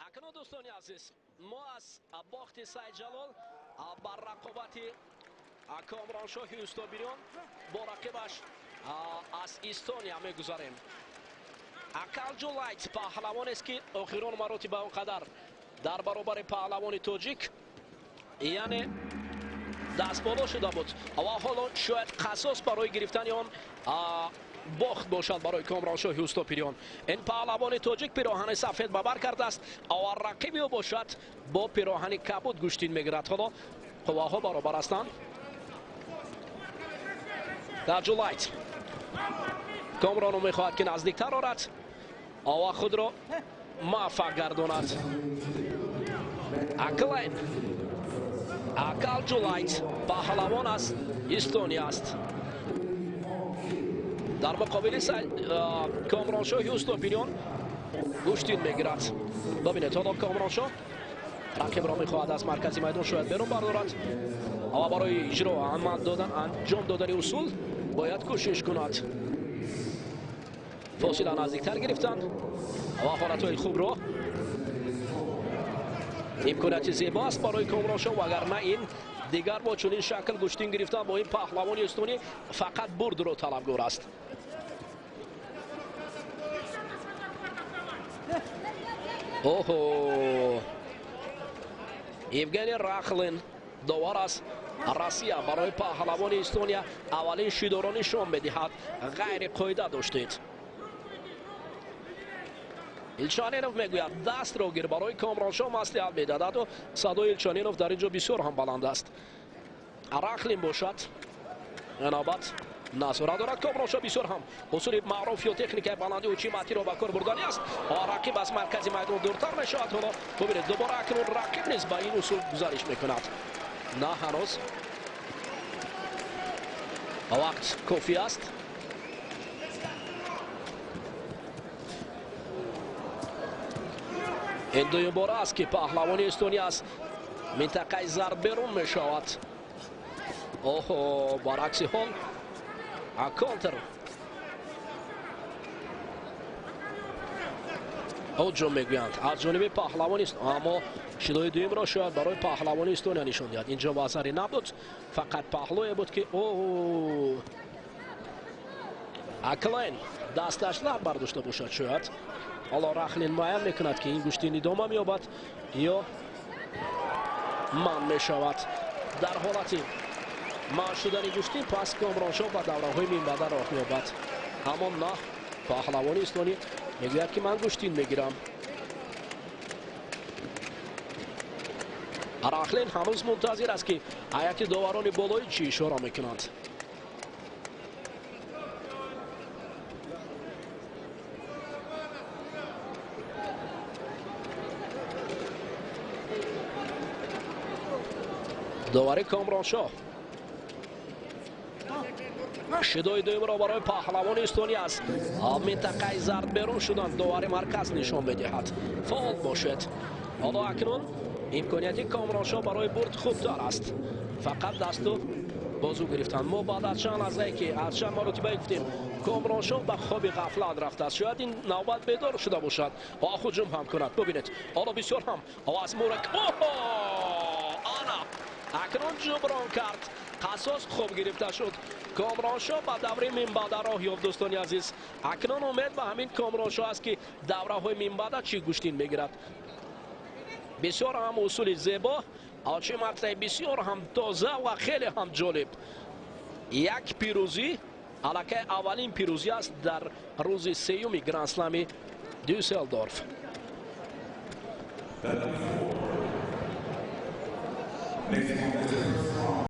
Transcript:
Акнун, дӯстони азиз, мо аз бохти Сайдҷалол бар рақобати Комроншоҳи Устобириён бо рақибаш аз Эстония мегузарем. Калҷулайт паҳлавонест, ки охирон маротиба он қадар дар баробари паҳлавони тоҷик, яъне дастболо шуда буд ва ҳоло шояд қасос барои гирифтани он бохт бошад барои Комроншоҳи Устопириён. Ин паҳлавони тоҷик пироҳани сафед ба бар кардааст ва рақиби ӯ бошад бо пироҳани кабуд гӯштин мегирад. Ҳоло қувваҳо баробар ҳастанд. Калҷулайт Комрону мехоҳад, ки наздиктар орад ва худро муваффақ гардонад. Аклайн Калҷулайт паҳлавон аз Эстония аст. Дар муқобили Комроншоҳи Устопириён гӯштин мегирад. Бибинед, ҳоло Комроншоҳ рақибро мехоҳад аз маркази майдон шояд берун бардорад ва барои иҷро амал додан, анҷом додани усул бояд кӯшиш кунад. Фосила наздиктар гирифтанд ва ҳолатҳои хубро, имконияти зебо аст барои Комроншоҳ, вагарна ин дигар бо чунин шакл гӯштин гирифтан бо ин паҳлавони эстонӣ фақат бурдро талабгор аст. Оҳо, Евгений Рахлин, довар аз Россия, барои паҳлавони Эстония аввалин шидоро нишон медиҳад. Ғайриқоида доштед. Илчонинов мегӯяд, дастро гир, барои Комроншоҳ маслиҳат медиҳад. Ҳатто садои Илчонинов дар ин ҷо бисёр ҳам баланд аст. Рахлин бошад навбат назора дорад. Комроншоҳ бисёр ҳам усули маъруф ё техникаи баланди учиматиро ба кор бурдани аст. Рақиб аз маркази майдон дуртар мешавад. Ҳоло бубинед, дубора акнун рақиб низ ба ин усул гузариш мекунад. На, ҳанӯз вақт кофӣ аст. Ин дуюм бора аст, ки паҳлавони эстония аз минтақаи зард берун мешавад. Оҳо, баръакси ҳол контр ҳуҷум мегӯянд аз ҷониби паҳлавони, аммо шидои дуюмро шояд барои паҳлавони Эстония нишон диҳад. Инҷо вазаре набуд, фақат паҳлӯе буд, ки о Аклайн дасташ лаб бардошта бошад шояд. Ҳоло Рахлин муайян мекунад, ки ин гӯштин идома меёбад ё манъ мешавад. Дар ҳолати манъ шудани гӯштин пас Комроншоҳ ба давраҳои минбаъда роҳ меёбад. Аммо на, паҳлавони эстонӣ мегӯяд, ки ман гӯштин мегирам. Рахлин ҳанӯз мунтазир аст, ки ҳайати доварони болоӣ чӣ ишора мекунанд. Довари Комроншоҳ шидои дуюмро барои паҳлавони эстония аз минтақаи зард берун шуданд довари марказ нишон медиҳад. Фаъол бошед. Ҳоло акнун имконияти Комроншоҳ барои бурд хубтар аст. Фақат дасту бозу гирифтан. Мо баъд аз чанд лаҳзае, ки аз чанд маротибае гуфтем, Комроншоҳ ба хоби ғафлат рафтааст, шояд ин навбат бедор шуда бошад ва ҳуҷум ҳам кунад. Бубинед, ҳоло бисёр ҳам аз мурак, оҳо, ана акнун ҷуброн кард, қасос хуб гирифта шуд. Комроншоҳ ба даври минбаъда роҳ ёфт. Дӯстони азиз, акнун умед ба ҳамин Комроншоҳ аст, ки давраҳои минбаъда чӣ гӯштин мегирад. Бисёр ҳам усули зебо, чӣ мақсаи бисёр ҳам тоза ва хеле ҳам ҷолиб. Як пирӯзӣ, аллакай аввалин пирӯзӣ аст дар рӯзи сеюми грандслами Дюсселдорф.